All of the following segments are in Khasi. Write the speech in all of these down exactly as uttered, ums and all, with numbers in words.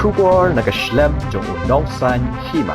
Khubor na ka shlem jong u Nongsaiñ Hima.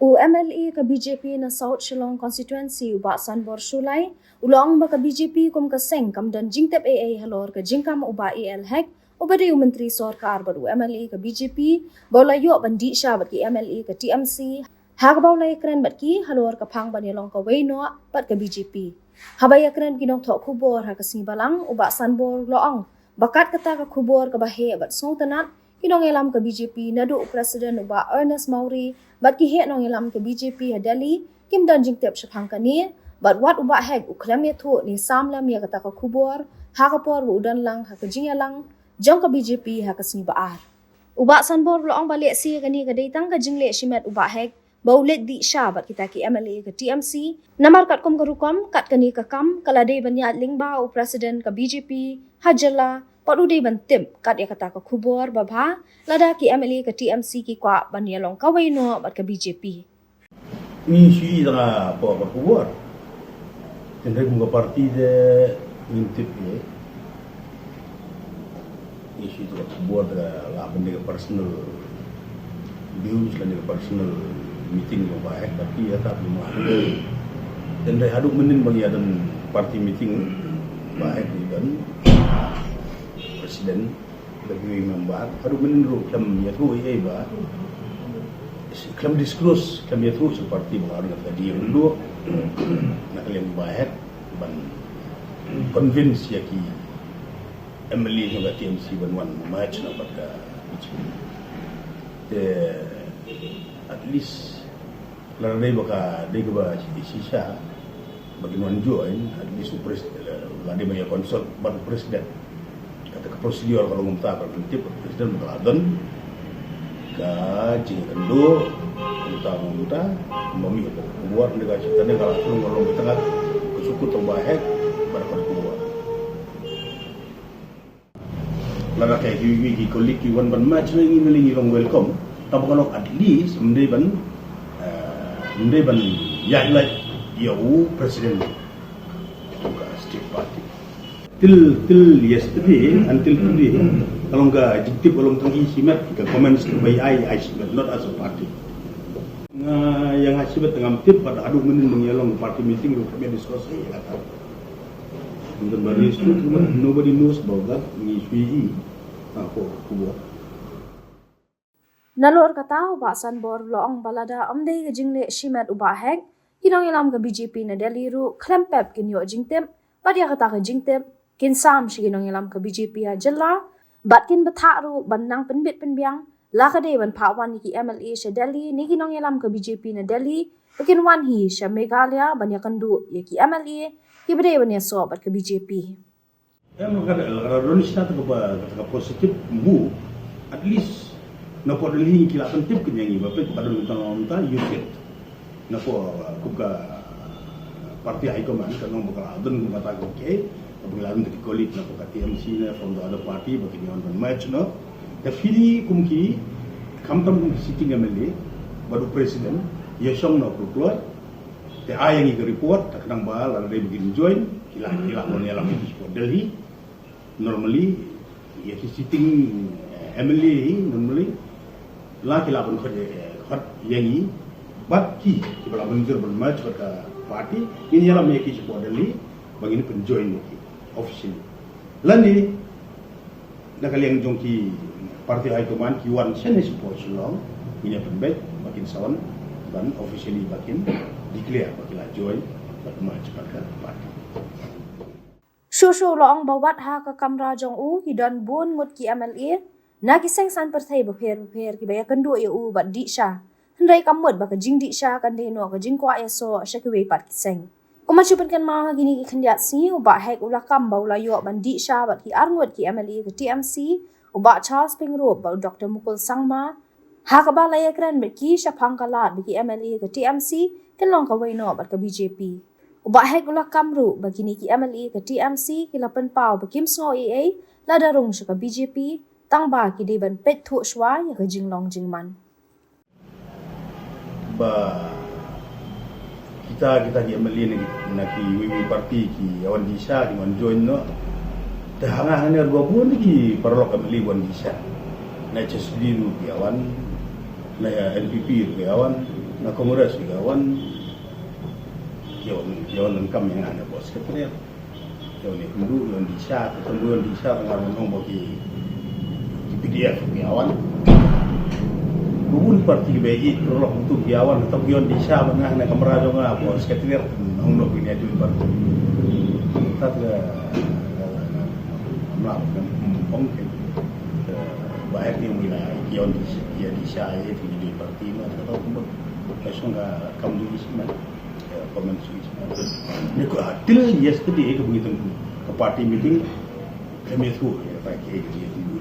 U M L A ka B J P na South Shillong Constituency u Bah Sanbor Shullai u la ong ba ka B J P kum ka seng kam don jingtip ei ei halor ka jingkam u Bah A L Hek uba dei u Myntri Sorkar bad u M L A ka B J P ba u la ïoh ban dih sha bad ki M L A ka T M C. Ha kaba u la ïakren bad ki halor ka phang ban ïalong kawei noh bad ka B J P. Haba ïakren ki nongthoh khubor ha ka sngi Balang u Bah Sanbor u la ong ba kat kata ka khubor kaba heh bad sngewtynnat, ki nongïalam ka B J P naduh u President u Bah Ernest Mawrie bad ki heh nongïalam ka B J P ha Delhi kim don jingtip shaphang kane, bad wat u Bah Hek u khlem ïathuh ne sam lem ïa kata ka khubor ha ka por ba u don lang ha ka jingïalang jong ka B J P ha ka sngi Ba-ar. U Bah Sanbor u la ong ba lehse kane ka dei tang ka jingleh shimet u Bah Hek ba u leit dih sha bad kita ki M L A ka T M C. Namar katkum ka rukom, kat kane ka kam ka la dei ban ïaid lyngba u President ka B J P ha jylla bad u dei ban tip kat ïa kata ka khubor babha lada ki M L A ka T M C ki kwah ban ïalong kawei noh bad ka B J P. Ngi shu ïohi da nga por ka khubor. Tynrai kum ka party te ngim tip ïa. Ngi shu ïohi da ka khubor da ka lah ban dei ka personal views lane ka personal meeting jong Bah Hek, tapi ïa ka bym lah. Tynrai haduh mynnin ba ngi ïa don party meeting Bah Hek u don president, da ki member haduh mynnin ruh khlem ïathuh ei ei ba, khlem disclose, khlem ïathuh sha party ba nga ruh nga ka dei ruh na ka liang Bah Hek ban convince ïa ki M L A jong ka T M C ban wan merge noh bad ka B J P. Te at least lada dei ba ka dei kaba shisha ba kin wan join, at least u pres-, lada dei ba ïa consult bad u president. Kata ka procedure ka long kumta, ka long tip u president ba ka la don ka jingkynduh kumta kumta, ba mih ka khubor, ne ka jingkynduh ka la long, ka long kumta, ka sukut u Bah Hek bad ka khubor. Lada ka kiwei ki colleague ki wan ban merge, ngi ngi long welcome. Tang ba ka long at least ym dei ban, eh, ym dei ban ïaid lait ïa u president ka state party. Till, till yesterday, until today, ka long ka jingtip ka long tang i shimet, ka comments ka bai ai, ai shimet, not as a party. Nga, ïa nga shimet ngam tip, bad haduh mynnin ba ngi ïalong party meeting ruh kami discuss ei ïa kata. Nobody knows about that. Ngi shu ïohi. Nalor kata u Bah Sanbor u la ong ba lada ym dei ka jingleh shimet u Bah Hek, ki nongïalam ka B J P na Delhi ruh khlem pep kin ïoh jingtip bad ïa kata ka jingtip kin sam sha ki nongïalam ka B J P ha jylla bad kin bthah ruh ban nang pynbit pynbiang, la ka dei ban phah wan ïa ki M L A sha Delhi ne ki nongïalam ka B J P na Delhi ba kin wan hi sha Meghalaya ban ïakynduh ïa ki M L A kiba dei ban ïasoh bad ka B J P. Em, la ka, la ka don shisha kata ka, kata ka positive move. At least na pdeng Delhi ki la pyntip kynja ngi ba peit ba ka don kata ka ïa u Na pdeng, uh, kum ka party high command ka ong ba ka la don kum kata ka, okay, ba ngi la don ki colleague na ka T M C ne from the other party ba ki wan ban merge noh. Te phi kum ki, khamtam kum ki sitting M L A bad u president, ïa shong noh kloi kloi. Te ai ïa ngi ka report, te khnang ba lada dei ba kin join, ki la, ki la wan ïalam ïa ki support Delhi. Normally, ïa ki sitting, eh, M L A hi, normally la ki la ban khot, eh, khot ïa ngi, bad ki, kiba la ban jur ban merge bad ka party, ngin ïalam ïa ki support Delhi ba ngin pynjoin ïa ki officially. Lane na ka liang jong ki party high command ki wan shane support Shillong, ngin ïa pynbeit ba kin sa wan ban officially ba kin declare ba ki la join bad merge bad ka party. Shuh shuh u la ong ba wat ha ka kamra jong u ki don bun ngut ki M L A na ki seng saiñ pyrthei bapher bapher kiba ïakynduh ïa u bad dih sha. Hynrei kam mut ba ka jingdih sha kan dei noh ka jingkwah ïasoh sha kiwei pat ki seng. Kumba shu pynkynmaw ha kine ki khyndiat sngi, u Bah Hek u la kam ba u la ïoh ban dih sha bad ki ar ngut ki M L A ka T M C, u Bah Charles Pyngrope bad u Doctor Mukul Sangma, ha kaba la ïakren bad ki shaphang ka lad ba ki M L A ka T M C kin long kawei noh bad ka B J P. U Bah Hek u la kam ruh ba kine ki M L A ka T M C ki la pynpaw ba kim sngew ei ei lada rung sha ka B J P, tang ba ki dei ban peit thuh shuwa ïa ka jinglong jingman. Ba kita, kita ki M L A na ki, na kiwei kiwei party ki wan dih sha, ki wan join noh. Te ha nga hangne ruh bun ki paralok M L A wan dih sha. Na H S P D ruh ki ïa wan, na N P P ruh ki ïa wan, na Congress ruh ki ïa wan. Ki ïa wan, ki ïa wan donkam ïa nga na post secretary. Ki ïa wan ïa pynduh, ïa wan dih sha, ki ïa wan dih sha, tang nga ban ong ba ki, ki P D F ki ïa wan. Bun parti ba ïeit paralok tu ki ïa wan, tang ki ïa wan dih sha ban nga na kamra jong nga, post secretary, ong noh ki ïa duh parti. Tat ga, nga ong ki, ba eh ki ong ïa ki ïa wan dih sha, ïa dih sha, ïa ki duh parti ma, tang kumba ka shong ka kam duh sha ma. Comment sui. Ni ko, ah, till yesterday ka bungi tang ka party meeting. Kami tu ya pakai dia tu.